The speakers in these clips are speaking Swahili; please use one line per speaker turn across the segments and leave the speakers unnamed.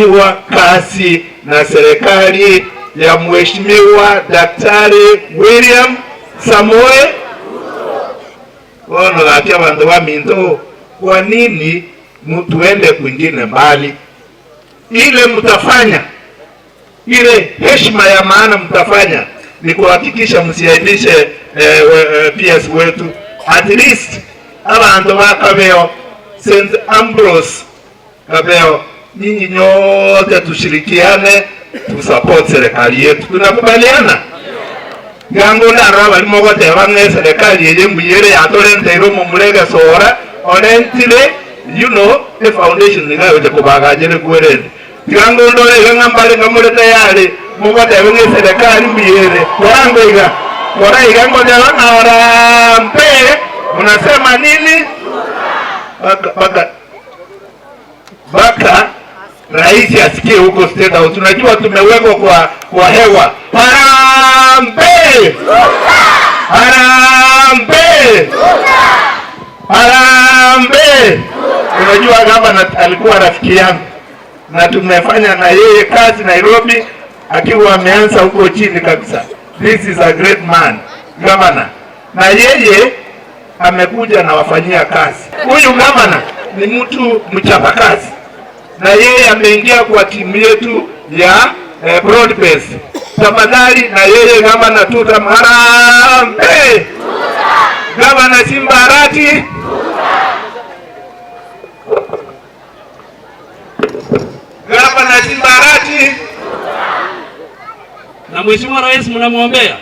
Tiwa kasi na serikali ya Mheshimiwa Daktari William Samoei. Bono gakia bandu ba minto, kwa nini tuende kwingine mbali? Ile mtafanya ile heshima ya maana mtafanya ni kuhakikisha msiaibishe PS wetu. At least abantu ba Kabeo, St Ambrose Kabeo, nyinyi nyote tushirikiane tusupport serikali yetu. Tunakubaliana gango ndaro balimo goteba ng'e serikali eye mbuyere yatorenteire omomurege sora orentire a foundation nigayoche kubaganyere kwerende tigango ndore iga ng'ambare ng'amore tayari mugoteba ng'e serikali mbuyere korango iga kora iga ngoteba ng'arambe munasema nini baka rais asikie huko State House. Unajua tumewekwa kwa hewa. Harambee! Harambee! Harambee! Unajua gavana alikuwa rafiki yangu na tumefanya na yeye kazi Nairobi akiwa ameanza huko chini kabisa. This is a great man, governor. Na yeye amekuja na wafanyia kazi. Huyu gavana ni mtu mchapakazi na yeye ameingia kwa timu yetu ya broad base. Tafadhali na yeye gavana tutam. Harambee! Gavana Simba Arati. Gavana Simba Arati.
Na Mheshimiwa Rais mnamwombea?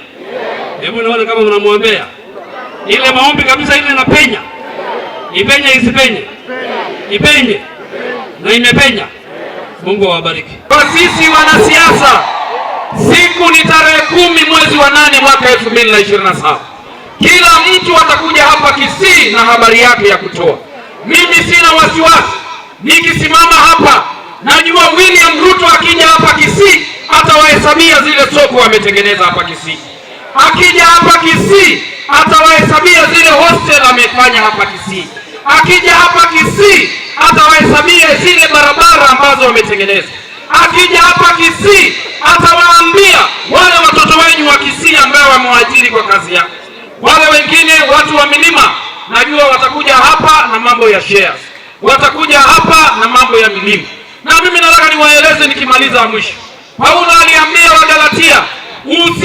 Hebu nione kama mnamwombea. Ile maombi kabisa ile inapenya. Ipenye isipenye? Ipenye. Na imepenya. Mungu awabariki. Kwa sisi wanasiasa, siku ni tarehe 10 mwezi wa 8 mwaka 2027. Kila mtu atakuja hapa Kisii na habari yake ya kutoa. Mimi sina wasiwasi. Nikisimama hapa najua William Ruto akija hapa Kisii atawahesabia zile soko ametengeneza hapa Kisii. Akija hapa Kisii atawahesabia zile hostel amefanya hapa Kisii. Akija hapa Kisii atawahesabia zile barabara ambazo wametengeneza. Akija hapa Kisii atawaambia wale watoto wenyu wa Kisii ambao wamewaajiri kwa kazi yao. Wale wengine watu wa milima najua watakuja hapa na mambo ya shares. Watakuja hapa na mambo ya milima. Na mimi nataka niwaeleze nikimaliza mwisho. Paulo aliambia Wagalatia,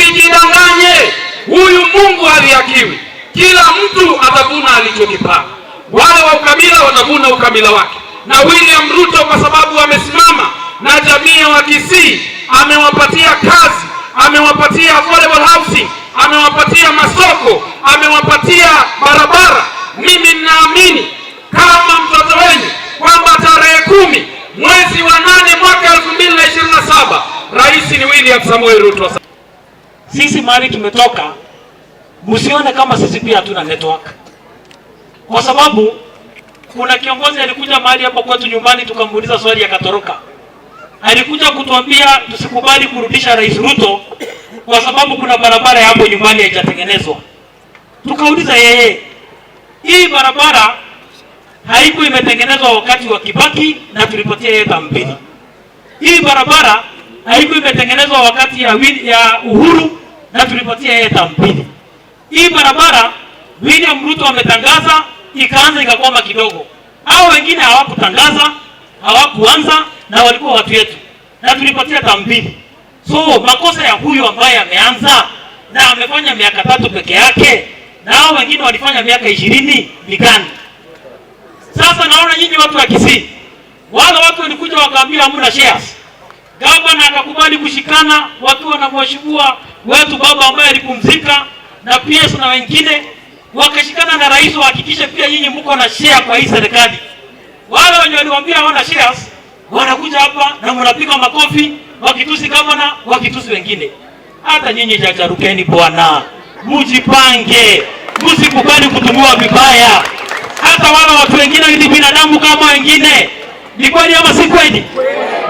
usijidanganye, huyu Mungu haliakiwi. Kila mtu atavuna alichokipanda. Wale wa ukabila watavuna ukabila wake. Na William Ruto kwa sababu amesimama na jamii ya Wakisii, amewapatia kazi, amewapatia affordable housing, amewapatia masoko, amewapatia barabara. Mimi ninaamini kama mtoto wenu kwamba tarehe 10 mwezi wa 8 mwaka 2027 rais ni William Samoei Ruto.
Sisi mahali tumetoka, msione kama sisi pia hatuna network. Kwa sababu kuna kiongozi alikuja mahali hapo kwetu nyumbani tukamuuliza swali akatoroka. Alikuja kutuambia tusikubali kurudisha Rais Ruto kwa sababu kuna barabara hapo nyumbani haijatengenezwa. Tukauliza yeye, hii barabara haikuwa imetengenezwa wakati wa Kibaki na tulipatia yeye kampeni. Hii barabara haikuwa imetengenezwa wakati ya Uhuru na tulipatia yeye kampeni. Hii barabara William Ruto ametangaza ikaanza ikakwama kidogo. Hao wengine hawakutangaza, hawakuanza na walikuwa watu wetu na tulipatia kampeni. So makosa ya huyu ambaye ameanza na amefanya miaka 3 peke yake na hao wengine walifanya miaka 20 ni gani? Sasa naona nyinyi watu wa Kisii, wale watu walikuja wakaambia hamna shares. Gavana akakubali kushikana wakiwa na mheshimiwa wetu baba ambaye alipumzika na PS na wengine wakashikana na rais wahakikishe pia nyinyi mko na share kwa hii serikali. Wale wenye waliwaambia hawana shares wanakuja hapa na mnapiga makofi wakitusi gavana, wakitusi wengine. Hata nyinyi jacharukeni bwana, mjipange, msikubali kutumiwa vibaya. Hata wale watu wengine ni binadamu kama wengine. Ni kweli ama si kweli?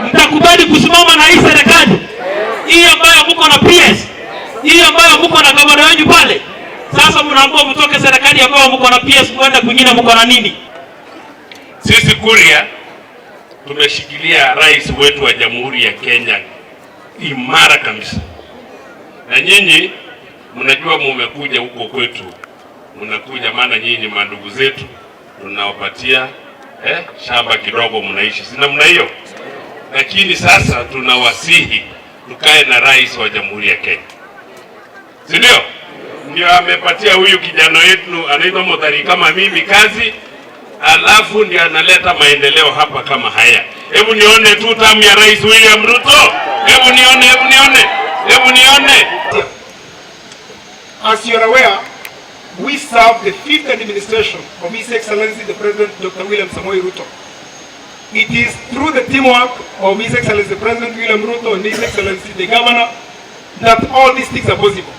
Mtakubali kusimama na hii serikali hii ambayo mko na PS, hii ambayo mko na gavana wenu pale? Sasa mnaambiwa mtoke serikali ambayo mko na PS mwende kwingine mko na nini?
Sisi Kuria Tumeshikilia rais wetu wa Jamhuri ya Kenya imara kabisa, na nyinyi mnajua mumekuja huko kwetu, mnakuja maana nyinyi mandugu zetu, tunawapatia shamba kidogo, mnaishi si namna hiyo. Lakini sasa tunawasihi tukae na rais wa Jamhuri ya Kenya, si ndio? Ndio amepatia huyu kijana wetu anaitwa Mothari kama mimi kazi, alafu ndio analeta maendeleo hapa kama haya. Hebu nione tu tamu ya Rais William Ruto, hebu nione, hebu nione, hebu nione.
As you are aware, we serve the fifth administration of His Excellency the President Dr. William Samoei Ruto. It is through the teamwork of His Excellency the President William Ruto and His Excellency the Governor that all these things are possible.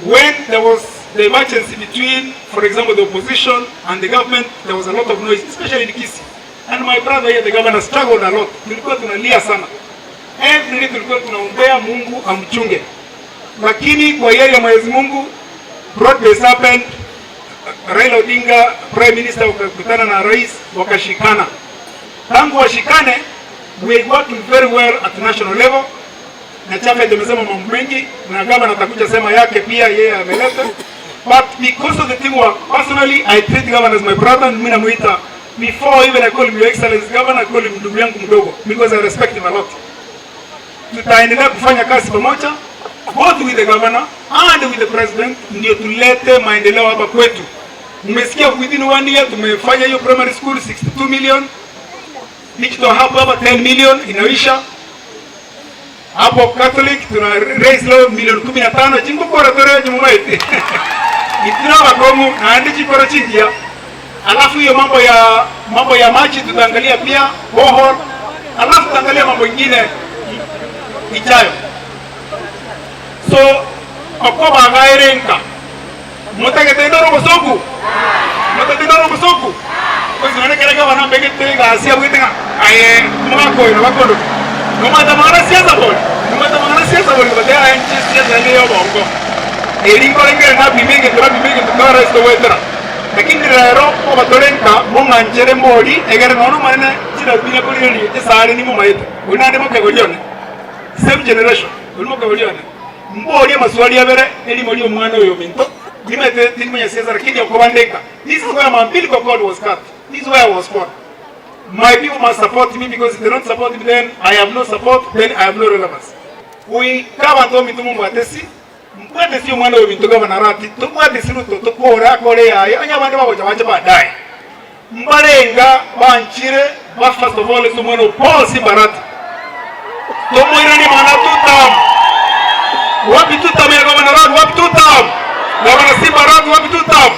When there was the emergency between, for example, the opposition and the government, there was a lot of noise, especially in Kisii. And my brother here, the governor, struggled a lot. Tulikuwa tunalia sana. Every day tulikuwa tunaombea Mungu amchunge. Lakini kwa hiari ya Mwenyezi Mungu, broad base happened. Raila Odinga, Prime Minister, wakakutana na rais wakashikana. Tangu washikane, we are working very well at national level. Na Chafet amesema mambo mengi na gavana atakuja sema yake pia, yeye ameleta. But because of the teamwork, personally I treat governor as my brother. Mimi namuita before even I call him your excellency governor, I call him ndugu yangu mdogo because I respect him a lot. Tutaendelea kufanya kazi pamoja both with the governor and with the president, ndio tulete maendeleo hapa kwetu. Mmesikia within one year tumefanya hiyo primary school 62 million, digital hub hapa 10 million inaisha hapo. Catholic tuna raise leo milioni 15 chingukora tore nyumaiti itina bakomu na andi chikoro chingia. Alafu hiyo mambo ya maji tutaangalia pia borehole, alafu tutaangalia mambo ingine ijayo. So okoba gairenka mutagete ndoro busoku mutagete ndoro busoku kwezinonekera gavana mbegete gasia bwitenga aye mwakoyo bakondo nomata mwana siasa boli nomata mwana siasa boli batea nchi siasa ni yo bongo eringorengere na bimege tura bimege tukara isto wetera. Lakini rero obatorenka mung'anchere mbori egere nono manene chira bina kulireli esare ni mumaete unande mokegorione same generation ulimo kegorione mbori maswali abere elimo lyo mwana oyo minto nimete timenya siasa lakini okobandeka. This is where my umbilical cord was cut. This is where I was born. My people must support me, because if they don't support me, then I have no support, then I have no relevance. Kuikaba to mitu mumbwatesi mbwatesi omwana oyo bintu gavana rati tumwatesi Ruto tukora akore yaye anya abandi bagocha bache baadaye mbarenga banchire ba. First of all, ese mwana Paul Simbarati tomoirani mana tutam wapi tutam ya gavana rati wapi tutam gavana Simbarati wapi tutam.